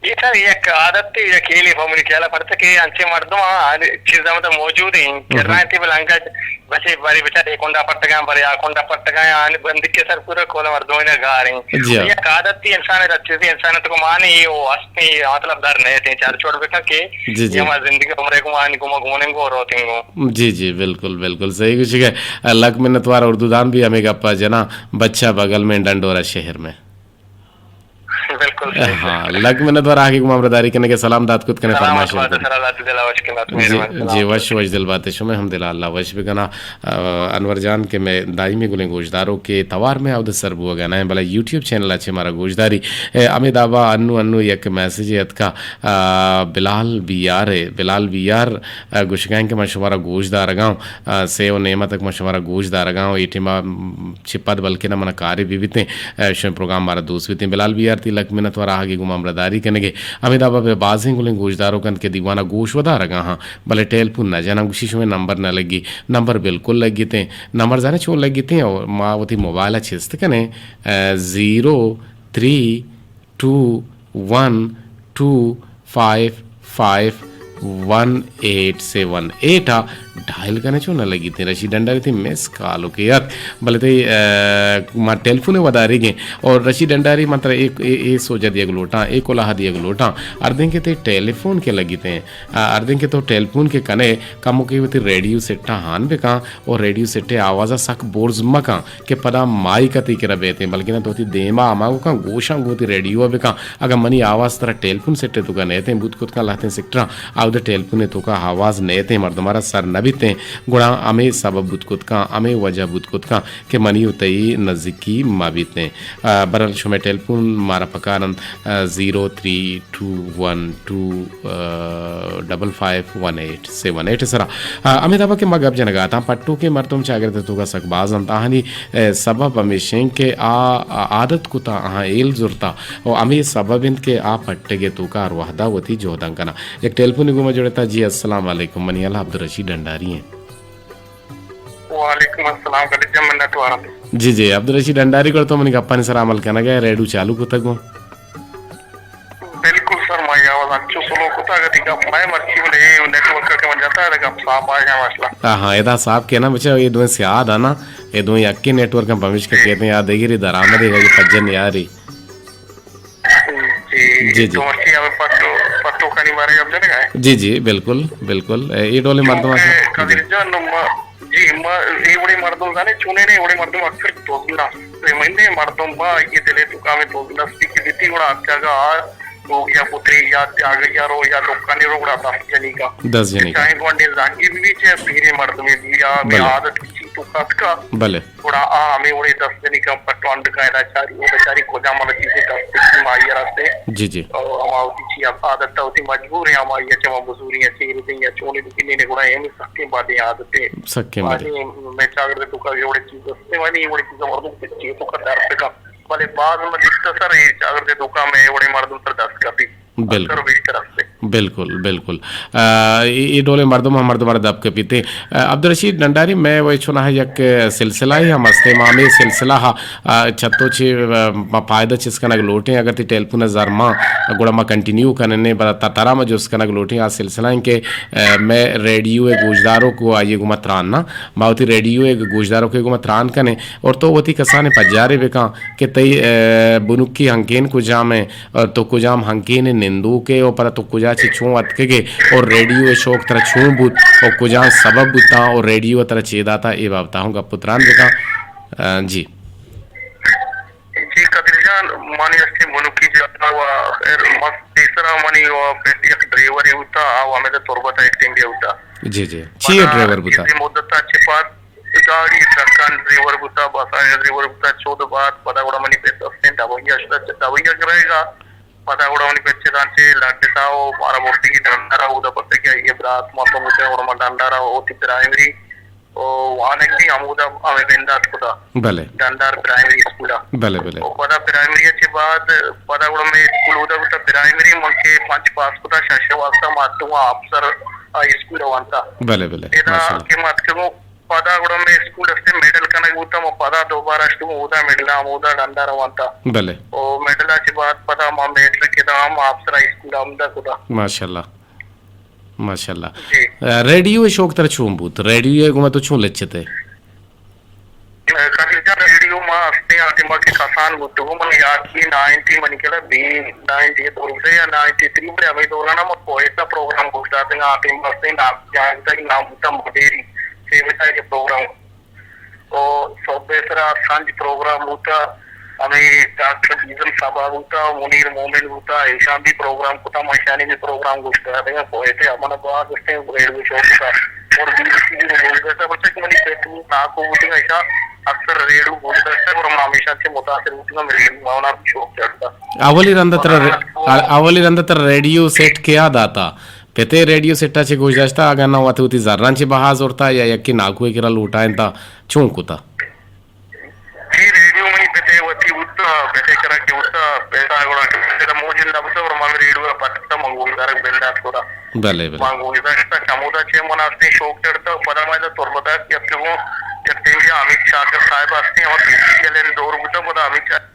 اے سر یک عادت تے، یک ہیلے پہ منی خیال ءَ پرچہ کہ انچیں مردم آ، آ چیز ہم تو موجود ہیں۔ ہم۔ کرائیں تے بلانکا بچے باری بچار اے کنڈا پٹگا، باری آ کنڈا پٹگا، آ بندی کے سر پورا کول مردم نہ گاریں۔ جی ہاں۔ یک عادت تے انسان ءَ چیزیں انسان تو کو مانے او ہستے مطلب در نہ تے چار چھوڑ بکا کہ جی، جی۔ یہ ہماری زندگی عمرے کو مان کو گونن کو روتیں کو۔ جی، جی، بالکل، بالکل صحیح گوشگ ءَ۔ لک منتوار اردو دان بھی ہمیں گپا جنا، بچہ بغل میں ڈنڈورا شہر میں۔ بالکل صحیح۔ ہاں، لک منتوار آ کہ گوں ما ہمراہداری کنگ ءَ، سلام دات کت کنے، سلامت فرمائش بات، کت۔ سر اللہ تعالی وش کنات، جی، مہربانی۔ جی، وش، وش دل بات، شمئے ہم دل اللہ وش بکنا۔ آ، انور جان کہ مئے دائمی گلیں گوشداروکے، توار مئے اود سر بوگا نہ، بلے یوٹیوب چینل ءَ چہ مارا گوشداری۔ اے، ہمے دابا انو، انو یک میسج اتکا، آ، بلال بیار ءِ، بلال بیار، آ، گوشگا کہ من شمارا گوشدارگا آں، آ، سے و نیم تک من شمارا گوشدارگا آں، اے ٹیما، م، چہ پد بلکنا منا کارے بہ بیتیں، آ، شمئے پروگرام مارا دوست بیتیں۔ بلال بیار تئی لک منت وار آہگے گوں ما ہمراہداری کنگے۔ ہمے دابا بازیں گلیں گوشداروک انت کہ دیوانا گوش ودارگا ہاں، بلے ٹیلیفون نہ جناں، گوشی شمئے نمبر نہ لگی۔ نمبر بالکل لگیتیں۔ نمبر زانے چون لگیتیں؟ او ما وتی موبائل ءَ چست کنیں، آ، زیرو تھری ٹو ون ٹو فائیو فائیو ون ایٹ سیون ایٹ ءَ ڈائل کنے چون نہ لگیتیں۔ رشید ڈنڈاری تئی مس کال اوکے یار، بلے تئی، آ، ما ٹیلیفون ءَ وداریگیں۔ اور رشید ڈنڈاری من ترا اے، اے، اے سوجہ دیگ لوٹاں، اے کلاہ دیگ لوٹاں۔ اردیں کہ تئی ٹیلیفون کہ لگیتیں، آ، اردیں کہ تو ٹیلیفون کہ کنے، کموکے وتی ریڈیو سیٹ ءَ ہان بکن اور ریڈیو سیٹ ءِ آواز ءَ سک برز مکن کہ پدا مائیک ءَ تئی کرا بیتیں، بلکنا تو وتی دیما ہما گوکاں گوشاں گوں وتی ریڈیو ءَ بکن۔ اگاں منی آواز ترا ٹیلیفون سیٹ ءِ توکا نیتیں بوت کت کن، لہتیں سیکٹراں آ وتی ٹیلیفون ءِ توکا آواز نیتیں، مردم ءَ را سر نہ بیتیں، گڑا ہمے سبب بوت کت کن، ہمے وجہ بوت کت کن کہ منی و تئی نزیکی مہ بیتیں۔ آ، برحال شمئے ٹیلیفون مارا پکار انت، آ، زیرو تھری ٹو ون ٹو، آ، ڈبل فائیو ون ایٹ سیون ایٹ ءِ سرا۔ آ، ہمے دابا کہ ما گپ جنگا اتاں، پٹوکیں مردم چاگرد ءِ توکا سک باز انت، آہانی، آ، سبب ہمیش انت کہ آ، آ، عادت کتا، آہاں ہیل زرتا، و ہمے سبب انت کہ آ پٹگ ءِ توکا ہر وہدا وتی جہداں کناں۔ یک ٹیلیفونے گوں ما جڑتا۔ جی، السلام علیکم، منی ہیالا عبدالرشید ڈنڈاری ایں۔ وعلیکم السلام، کلیجہ منت وارم۔ جی، جی، عبدالرشید ڈنڈاری، گڑا تو منی گپانی سرا عمل کنگا ئے، ریڈیو چالو کتگ گوں؟ بالکل سر، ما یہ آواز انچو سلو کتا، اگر تئی گپ مئے مرچی بلے اے نیٹ ورک کہ من جتا، اے گپ صاف آئے گا مسئلہ۔ ہاں، ہاں، ادا صاف کہنا بچا، یہ دوئیں سیاد ہے نا، یہ دوئیں یکی نیٹ ورک ہم پمیشکا کہتے ہیں، یا دیگری درآمد ہے، یہ پجن یاری۔ جی، جی، جی، جی۔ تو مرچی ہمیں پٹو، پٹوکانی بارے گپ جنگا ئے۔ جی، جی، بالکل، بالکل۔ اے، اے ڈولیں مردم کیونکہ آتے ہیں۔ قادر جی۔ جان، ما، جی، ما، اے وڑیں مردم زانے، چونے نے، اے وڑیں مردم اکثر دوزنا۔ تو مندے مردم با، یہ دلے تو کامے دوزنا، سپیکی دیتی گڑا آتیاگا آ، لوگ یا پتری یا تیاگا یا رو یا دکانی رو گڑا دست جنی کا۔ دست جنی کا۔ چاہیں گوانڈے زانگی بھی چاہے پیرے مردمے بھی یا ہمیں بلے۔ عادت کی چیز تو کت کا۔ بلے۔ گڑا آ ہمے وڑے دست جنی کن پٹوان بکن، ادا چاری، او بچاری کجا منا چیزے دست بکی ماہی راستے۔ جی، جی۔ او ہما وتی چی عادت تا وتی مجبور ہیں، ہما یا چما بزوری یا چیر دیں یا چونے بکنی نے گڑا ہمیں سکیں بادیں عادت ہے۔ سکیں بادیں۔ بادیں میں چاگر دے تو کا یہ وڑے چیز دستے وانی، یہ وڑے چیز مردم کے چیز تو کا درد کا۔ بلے بعض میں دکھتا سر، یہ چاگر دے تو کا میں یہ وڑے مردم سر دست کا بھی۔ بالکل۔ اکثر و بیشتر است۔ بالکل، بالکل۔ آ، اے، اے ڈولیں مردم ہم مردم ء را دپ کپیت۔ آ، عبدالرشید ڈنڈاری، مئے و چوناہا یک سلسلہ ہم است، ما ہمے سلسلہ ء، آ، چتو چے، آ، ما پائدہ چست کنگ لوٹیں، اگر تئی ٹیلیفون ء زر مان، گڑا ما کنٹینیو کنیں، بلے تا-، ترا ما جست کنگ لوٹیں، آ سلسلہ انت کہ، آ، مئے ریڈیو ء گوشداروک و آئی ء گوما تران نا، ما وتی ریڈیو ء گوشداروک ء گوما تران کنیں، اور تو وتی کسانیں پجارے بکن کہ تئی، آ، بنکی ہنکین کجام ء، اور تو کجام ہنکین ء نندوک ئے و پدا تو کجا کہ چون اتکگے اور ریڈیو ءِ شوق ترا چون بوت اور کجام سبب بوتاں اور ریڈیو ءَ ترا چے داتا، اے بابتا ہوں گپ و تران بکاں۔ آ، جی۔ جی قدیر جان، منی ہستی ملکی جاتا و خیر مست پیسرا منی و پت یک ڈرائیورے بوتا، آ و ہمیدا تربت ءَ ایکٹنگ بوتا۔ جی، جی۔ چی پدا ڈرائیور بوتا؟ چیزی مدت ءَ چہ پد گاڑی ٹرکانی ڈرائیور بوتا، بسانی ڈرائیور بوتا، چود بعد پدا گڑا منی پت ہستیں دبئی ءَ شتا، دبئی ءَ گرے گا۔ پدا گڑا منی پت چہ دانچے لڈتا و مارا برتگی ڈنڈارا، اودا پرچا کہ آئی ءِ برات مردم بوتیں، گڑا ما ڈنڈارا وتی پرائمری او وانگ بھی ہمودا ہمے بندات کتا۔ بلے۔ ڈنڈار پرائمری اسکول ءَ۔ بلے، بلے۔ او پدا پرائمری ءَ چہ بعد پدا گڑا مئے اسکول اودا بوتا پرائمری، من کہ پنچ پاس کتا، شش ءِ واسطہ ما اتکگوں افسر ہائی اسکول ءَ وانتا۔ بلے، بلے۔ ادا ماشاءاللہ۔ کہ ما اتکگوں پدا گڑا مئے اسکول استے مڈل کنگ بوتا، ما پدا دوبارہ اشتگوں اودا مڈل ءَ ہمودا ڈنڈار ءَ وانتا۔ بلے۔ او مڈل ءَ چہ بعد پدا ما میٹرک ادا ہم افسر ہائی اسکول ءَ ہمدا کتا۔ ماشاءاللہ۔ ماشاءاللہ۔ جی۔ آ، ریڈیو ءِ شوق ترا چون بوت؟ ریڈیو ءَ گوما تو چون لچت ئے؟ آ، قدیر جان، ریڈیو ما ہستیں آ ٹائم ءَ کہ کسان بوتگوں، من یات بی نائنٹی منی کلا بی نائنٹی دو سے یا نائنٹی تھری، بلے ہمے دوران ءَ ما کوئٹہ پروگرام گوش داتگ، آ ٹائم ءَ ہستیں نام جان تک نام بوتا مڈیری، سیوتا کے پروگرام۔ او سہب ءِ سرا سنج پروگرام بوتا، ہمے ڈاکٹر بیزم صاحب بوتا، منیر مومن بوتا، ایشاں بھی پروگرام کتا، ما ایشانی بھی پروگرام گوش داتگ۔ کوئٹہ ءَ من باز ہستیں ریڈیو شوق تھا اور بی بی سی بھی گوش داشتا، پرچا کہ منی پت ناکو بوتگا، ایشاں اکثر ریڈیو گوش داشتا اور ما ہمیشہ سے متاثر بوتگا، ریڈیو ما ہونا شوق چڑھتا۔ اولی رند تر اور ر-، اولی رند تر ریڈیو سیٹ کیا داتا؟ پتے ریڈیو سیٹا چہ گوش داشتا، اگاں نہ وت وتی زراں چہ بہا زرتا یا یکے ناکوئے کرا لوٹائینتا، چون کتا؟ جی، ریڈیو منی پتے وتی بوتا، پتے کرا کہ بوتا، پیسہ گڑا کہ پتے موجود نہ بوتا اور من ریڈیو ءَ پتکتا، من گوشدارگ بندات کتا۔ بلے، بلے۔ من گوشداشتا، چمودا چہ من ہستیں شوق چڑھتا، پدا ما ادا تربتا کہ اتکگوں، یک ٹیمی حمید شاکر صاحب ہستیں، ہما پی سی ایل این دور بوتا، پدا حمید شاکر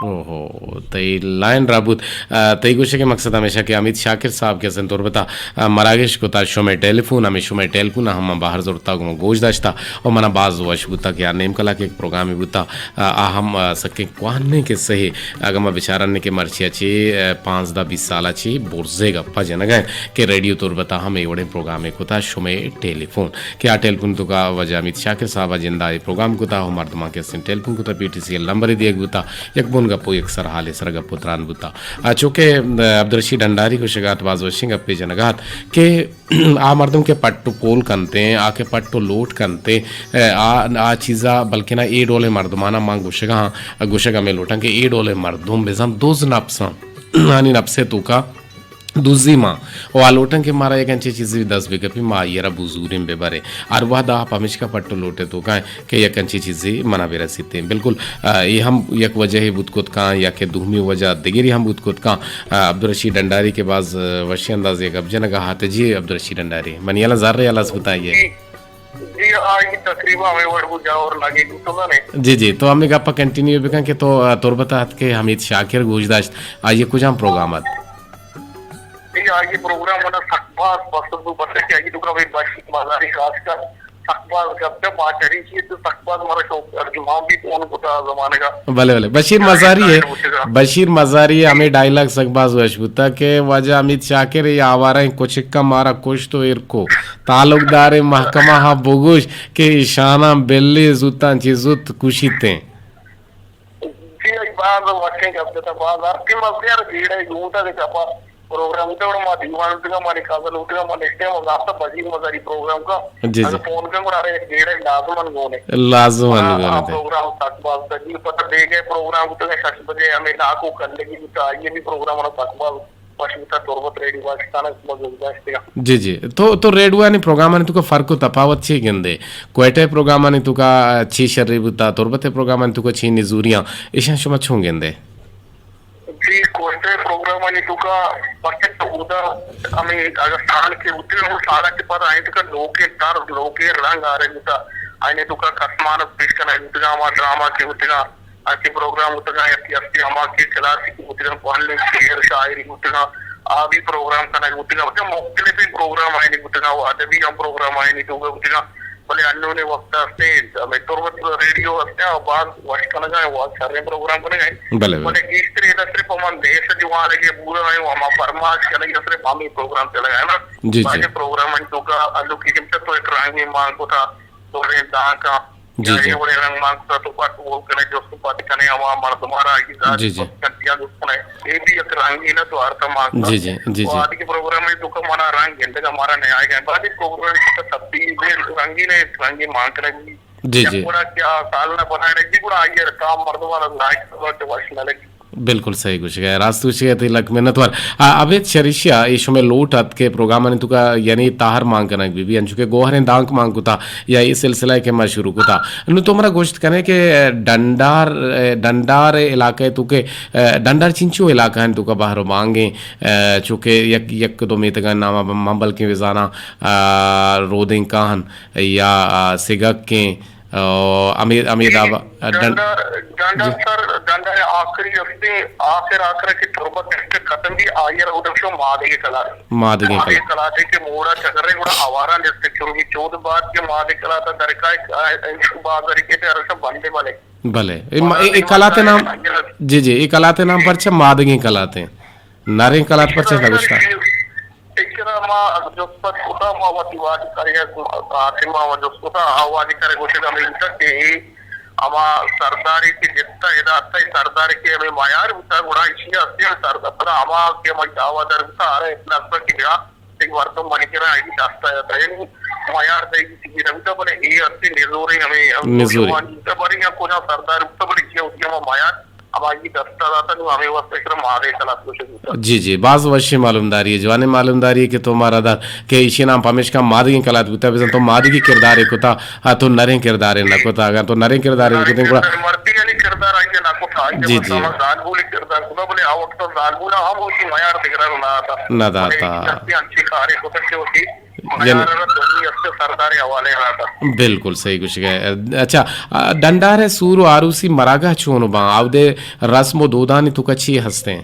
اوہو، تئی لائن را بوت۔ آ، تئی گوشگ ءِ مقصد ہمیشہ کہ حمید شاکر صاحب کہ ہستیں تربت ءَ، آ، مراگش کتا، شمئے ٹیلیفون، ہمے شمئے ٹیلیفون ءَ ہم بہر زرتا گوں گوش داشتا و منا باز وش بوتا کہ آ نیم کلاک یک پروگرامے بوتا، آ، آ ہم، آ، سکیں کوہنیں قصہ ئے۔ اگاں ما بچارن کہ مرچی ءَ چہ، آ، پانزدہ بیست سال ءَ چہ برزے گپا جنگا انت کہ ریڈیو تربت ءَ ہم اے وڑیں پروگرامے کتا، شمئے ٹیلیفون۔ کہ آ ٹیلیفون توکا واجہ حمید شاکر صاحب ءَ جندا اے پروگرام کتا و مردماں کہ استیں ٹیلیفون کتا، پی ٹی سی ایل نمبرے دیگ بوتا، یک بن گپ و یک سرحالے سر گپ و تران بوتا۔ آ، چونکہ، آ، عبدالرشید ڈنڈاری گوشگا ات، باز وشیں گپے جنگا ات کہ آ مردم کہ پٹ و پول کنتیں، آ کہ پٹ و لوٹ کنتیں، آ، آ چیزا بلکنا اے ڈولیں مردمانا من گوشگا ہاں، گوشگ ہمے لوٹاں کہ اے ڈولیں مردم بزاں دز نفساں، آنی نفسے توکا دزی ما و آ لوٹن کہ مارا یک انچیں چیزے دست بکپی، ما آئی را بزوریں ببریں۔ ہر وہد آ پمیشکا پٹ و لوٹے توکا ایں کہ یک انچیں چیزے منا برسیتیں۔ بالکل، آ، اے ہم یک وجہے بوت کت کاں یا کہ دومی وجہ دگری ہم بوت کت کاں۔ آ، عبدالرشید ڈنڈاری کہ باز، آ، وشیں اندازے گپ جنگا ہات۔ جی عبدالرشید ڈنڈاری، منی یلا زر یلا اس بتائیے۔ جی، آئی تقریباً ہمیں وڑ بوجا اور لگے گو تو نے۔ جی، جی، تو ہمیں گپا کنٹینیو بکن کہ تو، آ، تربت ات کہ حمید شاکر گوش داشت، آئی کجام پروگرام ات؟ جی، آئی پروگرام منا سک باز پسند بو، بس کہ آئی توکا بشیر مزاری خاص کر سک باز گپ جا، ما چری چیز تو سک باز مارا شوق کر، ما بھی فون کتا زمانگا۔ بلے، بلے، بشیر مزاری ہے۔ بشیر مزاری ہے، ہمیں ڈائیلاگ سک باز وش بوتا کہ واجہ حمید شاکر یا آوارہ کچکا مارا کشت و ایر کو۔ تعلقدار محکمہ ہا بگوش کہ ایشاناں بلی زوتاں چہ زوت کشیتیں۔ جی، اے باز وشیں گپ جتا، باز ہر کہ مزدیار بیڑے گونتا کہ چپا پروگرام تے اور ما دیوان تے ما نے کازل تے ما نشتے ما راستہ بشیر مزاری پروگرام کا۔ جی، اگر جی۔ فون کا گڑا ایک بیڑے لازمن گونے۔ لازمن آ، گونے آ تے۔ پروگرام تک باز تک پتہ دے گئے پروگرام تے شش بجے ہمیں ناکو کندگی تا، یہ بھی پروگرام تک باز وش بوتا، تربت ریڈیو پاکستان ء شما گوشداشتگاں۔ جی، جی۔ تو، تو ریڈیوانی پروگرامانی توکا فرق و تپاوت چی گندے؟ کوئٹہ پروگرامانی توکا چی شری بوتا؟ تربت پروگرامانی توکا چی نزوریاں؟ ایشاں شما چون گندے؟ جی، کوئٹہ پروگرامانی توکا پرچہ اودا ہمیں اگر سال کے ہوتے ہیں، وہ سال کے بعد آئیں توکا لوکے طرز، لوکے رنگ آ رہے بوتا۔ آئینے توکا کسمان پیش کنگ بوتگا، ہما ڈرامہ کے بوتگا۔ آچی پروگرام بوتگاں، یکے ہستی ہما کہ کلاسیکی بوتگاں، کوہنیں شعر شاعری بوتگاں، آ بھی پروگرام کنگ بوتگاں، بلکہ مختلفیں پروگرام آئینی بوتگاں، و ادبی ہم پروگرام آئینی توکا بوتگاں۔ بلے انونیں وقت ءَ است اِنت، ہمے تربت ریڈیو است اِنت، باز وش کنگ ءَ اِنت، باز شریں پروگرام کنگ ءَ اِنت۔ بلے، بلے۔ بلے گیشتر ادا صرف ہما دیش ءِ جوانگ ءِ بورا اِنت، ہما پرماش کنگ ءَ صرف ہمے پروگرام چلگ ءَ اِنت۔ جی، جی۔ باقی پروگرام اِنت توکا الو کی جمچہ تو یک رنگے مان کتا، تو ریں دانکاں، جی، یا جی۔ اے وڑیں رنگ مان کتا تو پٹ گول کنے، جست پٹ کنے، ہما مردمارا آئی ذات جی، جی۔ پٹ کنتی یا جست کنے۔ اے بھی یک رنگے نہ تو ہر تما جی، جی، جی، جی۔ آدگہ پروگرام اِنت توکا منا رنگ گندگ ءَ مارا نیائگ ءَ۔ بعد پروگرام توکا تبدیلی بھی رنگی نہ، رنگی مان کنگ بھی۔ جی، یک جی۔ گڑا کہ آ سال نہ بنائے نہ، جی گڑا آئی ءَ کام مردم والا لائق کہ وش نہ لگی۔ بالکل صحیح گوشگ ءَ، راست گوشگ ءَ، تئی لک منت وار۔ آ، ابید شریشیا، اے شمئے لوٹ ات کہ پروگرامانی توکا یعنی تاہر مان کنگ بہ بی، انچو کہ گوہریں دانک مان کتا یا اے سلسلہ کہ ما شروع کتا۔ نوں تو مارا گوشت کنے کہ ڈنڈار، ڈنڈار علاقہ توکا، ڈنڈار چنچو علاقہ اِنت توکا بہر و بانگیں، چو کہ یک، یک دو میتگاں نام من بلکیں بزاناں، رودینکاہ اِنت یا سگک اِنت، ہمے، ہمے دابا، ڈن-، ڈنڈار، ڈنڈار جی۔ سر، ڈنڈار آخری ہستے، آخر آخر کہ تربت ڈسٹرکٹ ختم بی، آئی ءَ را اودم شو مادگے کلات۔ مادگے مادگے کلات۔ کلات کہ موڑا چکرے گڑا آواران ڈسٹرکٹ شروع بی، چود بعد کہ مادگے کلات درکائے، انشو بازاری کے تے ارشا بندے بلے۔ بلے۔ اے ما-، اے، اے کلات نام، جی، جی، اے کلات نام پرچہ مادگیں کلات اِنت؟ نریں کلات پرچہ نہ گوشتا؟ ایشرا ما جست پت کتا، ما وتی واجہ کرے، قاسم ما جست کتا، آ واجہ کرے گوشگا ہمے بوتا کہ اے ہما سردارے کہ جتا ادا اتکا، اے سردارے کہ ہمے میار بوتا، گڑا ایشی ہستے ہم سردار، پدا ہما کہ ہمائی دعویٰ در بوتا، آرا اطلاق بوتا کہ بیا، ایک مردم منی کرا آئی دستا جتا، یعنی میار دئی تیگی نہ بوتا، بلے اے ہستے نزوریں ہمے نزوریں۔ نوجوان بوتا، بلے یا کجا سردار بوتا، بلے کیا ہوتی ہما میار ہمائی دستا داتا، نوں ہمے واسطہ ایشرا مادگے کلات گوشگ بوتا۔ جی، جی، باز وشیں معلومداری، جوانیں معلومداری کہ تو مارا دات کہ ایشی نام پمیشکا مادگیں کلات بوتا، بزاں تو مادگی کردارے کتا، آ تو نریں کردارے نہ کتا، اگاں تو نریں کردارے نریں کتیں گڑا کردار، مردی یعنی کردار آئی نہ کتا، آئی جی، بس جی۔ ہما زالبولی کردار کتا، بلے آ وقت زالبولا ہم ہوتی میار دگرا نہ داتا۔ نہ داتا۔ بلے ایشی انچی کارے کتا کہ ہوتی یعنی میار را دنیا سے سردار حوالے را داتا۔ بالکل صحیح گوشگئے۔ اچھا، آ، ڈنڈار ءِ سور و آروسی مراگہ چون باں؟ آودے رسم و دودانی توکا چی ہستیں؟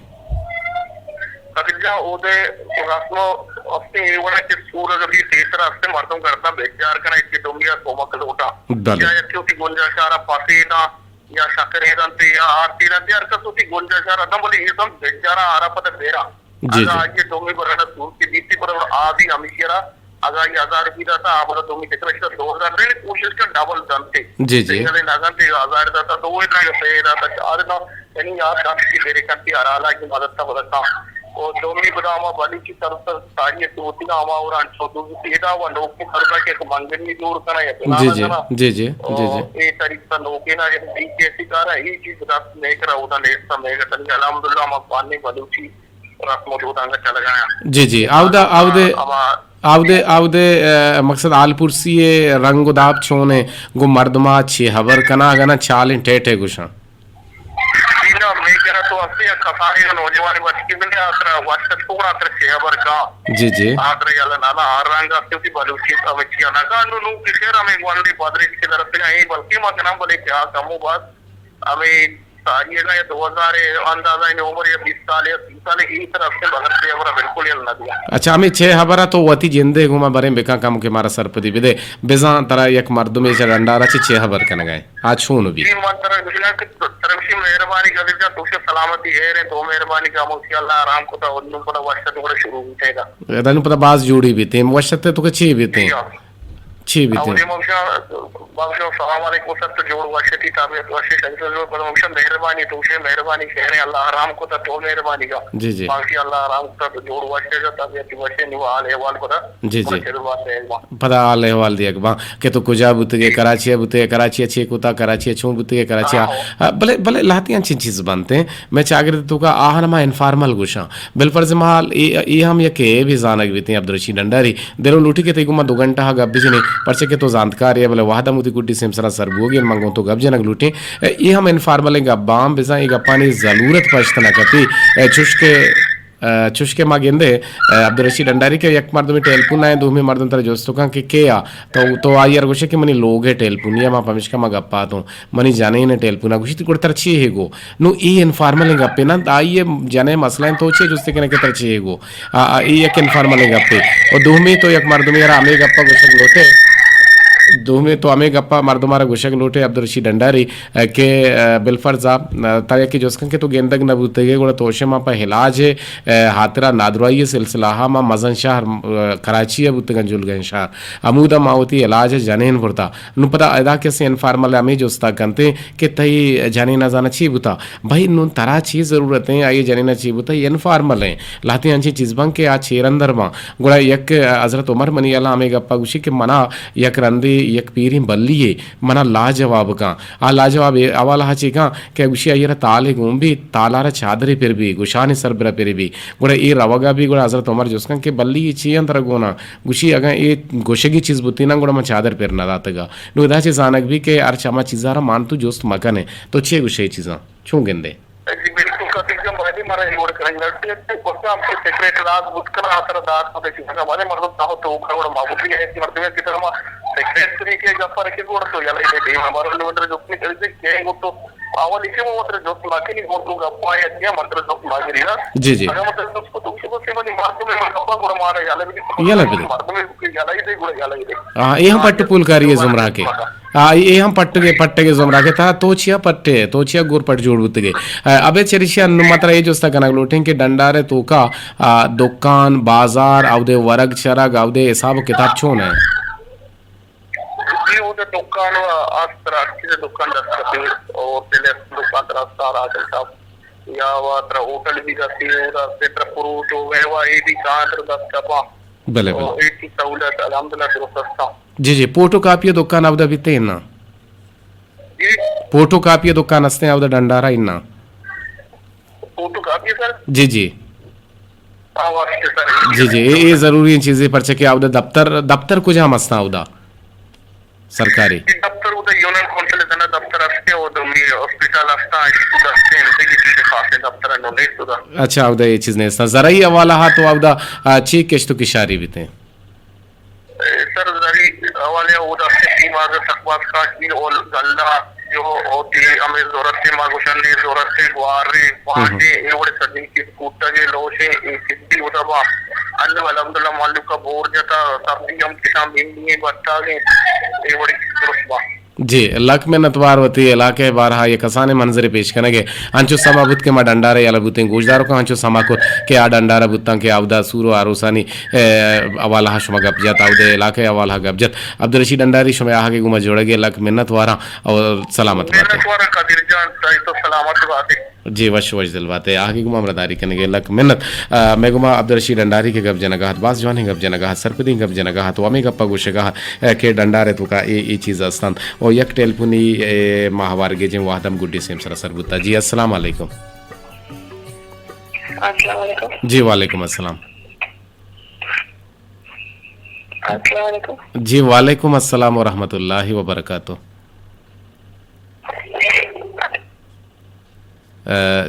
قادر جان، اودے رسم و ہستیں اے وڑا کہ سور اگر بھی تیسرا ہستیں، مردم گرداں بجار کناں، یکے دومی ءَ کمک لوٹاں۔ بلے۔ یا یکے وتی گنجائشارا پسے داں، یا شکرے دنت، یا آرتی دنت، ہر کس وتی گنجائشارا داں، بلے اے سم بجارا آرا پدا بیراں۔ جی، اگاں جی۔ آئی ءِ دومی برنڈ ءَ سور کہ بیتی، پر آ بھی ہمیشی را اگاں آئی ہزار روپی داتا، آ برا دومی چکر اشرا دو ہزار دے، کوشش کن ڈبل دنتے۔ جی، جی۔ سنگلے نہ دنتے، ہزار داتا، دو داتا، سے داتا، چار داتا، یعنی یار کافی کی میرے کنتی ہر حالا کی مدد تا مدد تا۔ او دومی بدا ہما بلوچی سر سر تاریخ تو ہوتی نا، ہما اور انچو دو بیتی ادا و لوگ کو کرنا کہ منگنی جوڑ کنا یا جی، بنا جی۔ کنا۔ جی، جی۔ او جی، جی۔ اے طریقہ لوگ نا، یعنی بی کیسی کارا، اے چیز بدا میں کرا، ادا نیستا میں کرا، الحمدللہ ہما پانی بلوچی رسم و دود آنگا چلگا آں۔ جی، جی، آودا، آودے، آودے، آودے، آ، مقصد حال پرسی ءِ رنگ و داب چون ایں؟ گوں مردما چے ہبر کناں، اگاں نہ چالیں ٹیٹے گوشاں؟ جی نا، میں کرا تو ہستے یک کسانیں نوجوان بچکی بندے آخرا وقت کو آخر چے ہبر کا۔ جی، جی۔ آخر یلا نانا ہر رنگ است کہ بلوچی تو ہمیں چیا نہ کا، نو، نو کہ خیر ہمیں گوندے پادریچ کے درس کا ایں، بلکہ ما کناں بلے کیا کمو بات ہمیں ساری اگاں یا دو ہزار اندازہ یعنی عمر یا بیس سال یا سی سال اے طرف سے بغیر سے ہمارا بالکل یل نہ دیا۔ اچھا، ہمیں چے ہبرا تو وتی جندے گوما بریں بکاں کم کہ مارا سرپدی بدے۔ بزاں ترا یک مردمے چہ ڈنڈارا چہ چے ہبر کنگا ایں؟ آ چون بی؟ جی، من ترا گوشگا کہ ترا گوشی مہربانی قادر جان، تو سے سلامتی خیر ایں، تو مہربانی کا موسی اللہ آرام کو تا ونو پدا وشت تو شروع بیتے گا۔ ادا نو پدا باز جوڑی بیتے، وشت تو کہ چی بیتے؟ جی ہاں۔ چی بیتے؟ اولی ممشا، ممشا، السلام علیکم سر، تو جوڑ واشے، تئی طبیعت واشے، شریف جوڑ، پدا ممشا مہربانی، تو شے مہربانی، خیر ایں، اللہ آرام کو تا تو مہربانی کا۔ جی، جی۔ ممشا اللہ آرام کو تا تو جوڑ واشے، جو طبیعت واشے، نو حال احوال کو تا۔ جی، جی۔ پدا چلو بات ہے، ایک بار۔ پدا حال احوال دیگ باں کہ تو کجا بوتگے، جی۔ کراچی بوتگے، کراچی چے کوتا، کراچی چون بوتگے، کراچی ہاں۔ آ، بلے، بلے لہتیاں چین چیز بنتے، میں چاگرد تو کا آہن ما انفارمل گوشاں۔ بالفرض محال اے، اے ہم یک عیبے زانگ بیتیں عبدالرشید ڈنڈاری۔ دلو لوٹی کہ تئی گوما دو گھنٹہ گپ بجنیں، پرچہ کہ تو زانتکارے، بلے وہد ہم وتی گڈی سیمسرا سر بوگی، من گوں تو گپ جنگ لوٹیں۔ اے ہم انفارملیں گپ باں، بزاں اے گپانی ضرورت پشت نہ کپی۔ اے چوش کہ، اے چوش کہ ما گندے، اے عبدالرشید ڈنڈاری کہ یک مردمے ٹیلیفون آئیں، دومی مردم ترا جست کن کہ کے آ، تو، تو آئی ار گوشے کہ منی لوگ ہے ٹیلیفونی ہے، ما پمشکا ما گپاتوں۔ منی جنین ءِ ٹیلیفون ءَ گوشیت، گڑا ترا چے ہیگو؟ نوں اے انفارملیں گپے نہ، آئی ءِ جن ءِ مسئلہ انت، تو چے جستے کنے کہ ترا چے ہیگو؟ آ، آ، اے یک انفارملیں گپے۔ و دومی تو یک مردمے را ہمے گپ ءَ گوشگ لوٹے۔ دومی تو ہمے گپا مردم ء را گوشگ لوٹے عبدالرشید ڈنڈاری، ء، کہ، ء، بالفرض آ، ء، تا یکے جست کن کہ تو گندگ نہ بوتگے، گڑا تو شما پہ علاج ء، ء، ہاترا نادراہی ء سلسلہ ء ما مزن شہر، ء، کراچی ء بوتگاں، جلگہیں شہر، ہمودا ما وتی علاج ء جنین برتا۔ نوں پدا ادا کسے انفارمل ہمے جستا کنتے کہ تئی جنین ء زاناں چی بوتا؟ بھئی نوں ترا چی ضرورت ایں، آئی جنین ء چی بوتا؟ انفارمل ایں۔ لہتیں انچیں چیز باں کہ آ چیر اندر باں۔ گڑا یک، ء، حضرت عمر منی یلا ہمے گپا گوشی کہ منا یک رندے یک پیریں بلی یے منا لاجواب کاں۔ آ لاجواب اے حوالہ ء چے کاں کہ گوشی آئی ء را تالے گون بی، تالا را چادرے پر بی، گوشانی سر برا پر بی۔ گڑا اے روگا بی، گڑا حضرت عمر جست کن کہ بلی اے چے انت ترا گونا؟ گوشی اگاں اے گوشگی چیز بوتیناں گڑا من چادر پر نہ داتگا۔ نوں ادا چے زانگ بی کہ ہر چما چیزا را مان تو جست مکنے۔ تو چے گوشے اے چیزاں؟ چون گندے؟ جی بالکل، قدیر جان، بایدیں مارا اے وڑ کنگ لوٹیت کہ گوشاں ہم کہ سیکریٹ راز بوت کناں، آ سرا دار کت، اے چیزاں بارے مردم تاہو تو گھر وڑ ما بوتی ہے، مردم کی طرح ما سیکریٹ طریقے گپ رکھے گوڑ تو یلا دے دیم ہمارا لوڈر جو اپنی طرح سے کہیں گو تو اول اسے وہ مطلب جو سنا کے نہیں، وہ تو گپ آیا کیا مطلب جو سنا کے نہیں نا۔ جی، جی۔ اگر مطلب اس کو تو اسے بس منی مردم میں گپا گوڑ مارا یلا بھی یلا بھی دے۔ مردم میں یلا ہی دے، گوڑ یلا ہی دے۔ ہاں، اے ہم پٹ پولکاری ہے زمرہ کے۔ آ، اے ہم پٹگے، پٹگے زمرہ کے تھا، تو چیا پٹے، تو چیا گور پٹ جوڑ بوتگے۔ آ، ابے چریشیا نوں ما ترا اے جستا کنگ لوٹیں کہ ڈنڈارے توکا، آ، دکان، بازار، اودے ورگ چرگ، اودے حساب و کتاب چون ہے؟ جی، اودے دکان و آس ترا چیز دکان دست کپی، اور تیلے دکان ترا سارا چلتا۔ یا وا ترا ہوٹل بھی دستی، اودا سے ترا فروٹ و میوہ اے بھی کان ترا دست کپا۔ بلے، بلے۔ او اے کی سہولت الحمدللہ درست استا۔ جی، جی، فوٹو کاپی ء دکان اودا بیتے نا؟ جی؟ فوٹو کاپی ء دکان استیں اودا ڈنڈارا انا؟ فوٹو کاپی سر؟ جی، جی۔ ہاں، واقعی سر۔ جی، جی، اے، اے ضروری ہیں چیزیں، پرچہ کہ اودا دفتر، دفتر کجام استاں اودا؟ سرکاری؟ جی، دفتر اودا یونین کونسل دنا دفتر استیں، اودا می ہاسپٹل استاں، اسکول استیں، انتے کی چیزیں خاصیں دفتر انو نیست اودا۔ اچھا، اودا اے چیز نیست۔ زرعی حوالہ ہا تو اودا، آ، چی کشت و کشاری بیتے؟ اے، سر، زرعی حوالے اودا سے پیماز سک باز کاش بی اور گلہ جو ہوتی ہمیں ضرورت ہے، ما گوشن نے ضرورت ہے، گوار ہے، ہم۔ پانچ ہے، اے وڑے سجن کی کوٹا کے لوش ہے، اے کسی اودا با۔ اللہ الحمدللہ مالک کا بور جتا، سبزی ہم کسان بھنڈی ہیں، بٹا گے، اے وڑے درست با۔ جی، لک منت وار وتی علاقہ ء بارہ ء یک کسانیں منظرے پیش کنگ ء۔ انچو سما بوت کہ ما ڈنڈار ء یلہ بوتیں گوشداروکاں انچو سما کت کہ آ ڈنڈار ء بوتاں کہ اودا سور و آروسانی، ء، حوالہ ء شما گپ جت، اودے علاقہ ء حوالہ ء گپ جت۔ عبدالرشید ڈنڈاری شمئے آہگ ء گوما جوڑگ ء لک منت واراں اور سلامت بات۔ منت واراں قادر جان، تئی تو سلامت بات۔ جی، وش وش دل بات ء آہگ ء گوما ہمراہداری کنگ ء لک منت۔ آ، مئے گوما عبدالرشید ڈنڈاری کہ گپ جنگ ء ات، باز جوانیں گپ جنگ ء ات، سرپدیں گپ جنگ ء ات و ہمے گپ ء گوشگ ء ات کہ ڈنڈار ء توکا اے، اے چیز است انت۔ و یک ٹیلیفونی، اے، ماہ وارگیجیں وہد ہم گڈی سیم سرا سر بوتا۔ جی، السلام علیکم۔ السلام علیکم۔ جی، وعلیکم السلام۔ السلام علیکم۔ جی، وعلیکم السلام ورحمۃ اللہ وبرکاتہ۔ ء،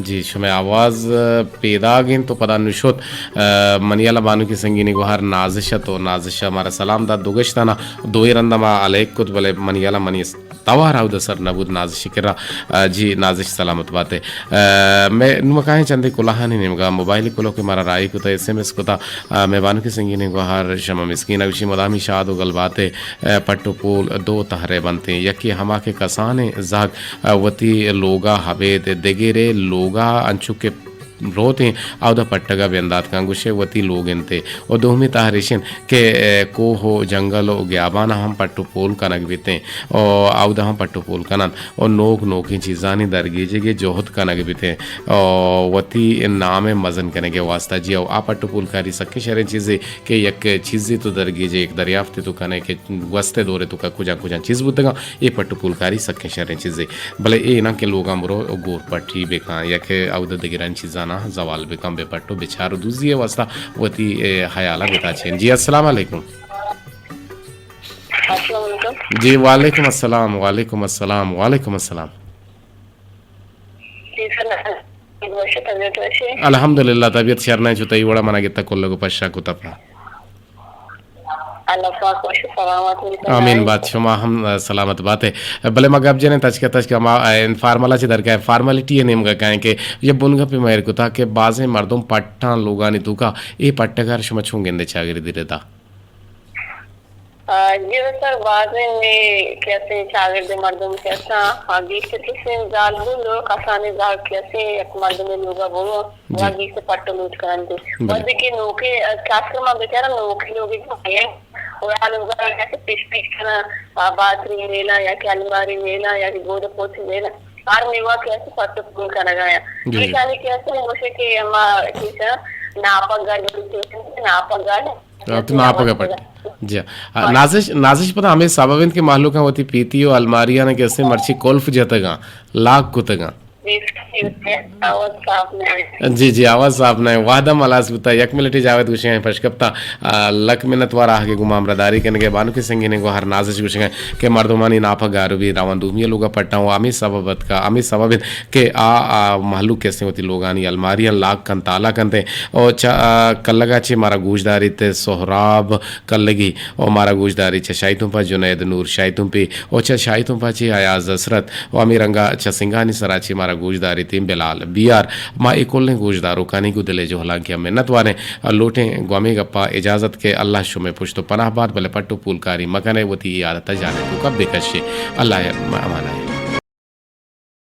جی، شمئے آواز، ء، پیداگ انت و پدا نشت۔ ء، منی یلہ بانکی سنگینی گوہر نازش ات و نازش ء مارا سلام دات۔ دو گشتانا دوئیں رندا ما علیک کت، بلے منی یلہ منی توار اودا سر نبود نازش کرا۔ ء، جی، نازش سلامت بات ئے۔ ء، مئے نوں کائیں چندے کلاہانی نیمگا موبائل کلو کہ مارا راہی کتا، ایس ایم ایس کتا۔ ء، مئے بانکی سنگینی گوہر شمع مسکین ء گوشی مدامی شاد و گل بات ئے۔ ء، پٹ و پول دو تہرے بنتیں، یکے ہما کہ کسانیں زہگ، ء، وتی لوگا ہبید، دگرے لوگا انچو کہ روتیں، اودا پٹگا بندات کن گوشے وتی لوگ انتے۔ و دومی تہر ایش انت کہ، ء، کوہ و جنگل و گیابان ہم پٹ و پول کنگ بیتیں و اودا ہم پٹ و پول کننت و نوک نوکیں چیزانی درگیجگے جہد کنگ بیتیں و وتی نام مزن کنگے واسطہ جی او آ پٹ و پولکاری سکیں شریں چیزے کہ یک چیزے تو درگیجے، یک دریافتے تو کنے کہ گوستیں دورے توکا کجا کجا چیز بوتگاں، اے پٹ و پولکاری سکیں شریں چیزے۔ بلے اے نہ کہ لوگاں برو و گور پٹی بکاں یا کہ اود دگرانی چیزانا زوال بکاں، بہ پٹ و بچار و دوزی واسطہ وتی، اے، حیالا بتاچین۔ جی، السلام علیکم۔ السلام علیکم۔ جی، وعلیکم السلام، وعلیکم السلام، وعلیکم السلام۔ جی سر، وش، طبیعت وش ہے؟ الحمدللہ، طبیعت شر نہ، چو تئی وڑا منا گتا کلگ و پشا کتا پا۔ اللہ پاک وش سلامت بکنائے۔ آمین بات، شما ہم، ء، سلامت بات ئے۔ بلے ما گپ جنیں تچکا تچکا ما، ء، انفارملا چہ درکائیں، فارملٹی نیمگا کائیں کہ یہ بنگپے ما ایر کتا کہ بازیں مردم پٹاں لوگانی توکا اے پٹگار شما چون گندے چاگری دیرے دا؟ آ، جی سر، بازیں مئے کہ استیں چاگرد مردم کہ استاں، آ، گیشتر کہ استیں زالبول و کسانیں زال کہ استیں یک مردمے لوگا برو، جی۔ وا گیشتر پٹ و لوٹ کننت۔ بلے۔ وھدے کہ نوکیں، آ، خاص کر ما بچاراں نوکیں لوگے کہ آیاں، و آ لوگا کہ استیں پیش پیش کناں، آ، باتری میلاں یا کہ الماری میلاں یا کہ گود پوچی میلاں۔ ہر میوہ کہ است پٹ و پول کنگا یا۔ جی، جی۔ ایشانی کہ است گوشے کہ ما چیزا ناپگ گاڑی، ناپگ گاڑی۔ آ، تو ناپگ پٹ۔ جی۔ آ، نازش، نازش پدا ہمے سبب انت کہ مہلوکاں وتی پیتی و الماریاں کہ استیں مرچی کلف جتگاں، لاک کتگاں۔ جی، آواز صاف نہ انت۔ جی، جی، آواز صاف نہ انت۔ وہد ہم ہلاس بوتا۔ یک منٹے جاوید گوشیں پش کپتا۔ آ، لک منت وار آہگے گوں ما ہمراہداری کنگے۔ بانک سنگین گوہر نازش گوشگا کہ مردمانی ناپگ گار بی روان دومی لوگا پٹاں و ہمے سبب اتکا، ہمے سبب انت کہ آ، آ مہلوک کہ استیں وتی لوگانی الماریاں لاک کنت، تالا کنت۔ او چہ، آ، کلگا چہ مارا گوش داریت سہراب کلگی، او مارا گوش داریت چہ شاہی تمپا جنید نور شاہی تمپی، او چہ شاہی تمپا چہ ایاز حسرت، او ہمے رنگا چہ سنگانی سرا چہ مارا گوش داریت بلال بیار۔ ما اے کلیں گوش داروکانی گوں دل ء جہلانکی ء منت واریں۔ لوٹیں گوں ہمے گپا اجازت کہ اللہ شمئے پشت و پناہ بات، بلے پٹ و پولکاری مکنے، وتی اے عادت ء جان ء توکا بکشے۔ اللہ ء امانہ۔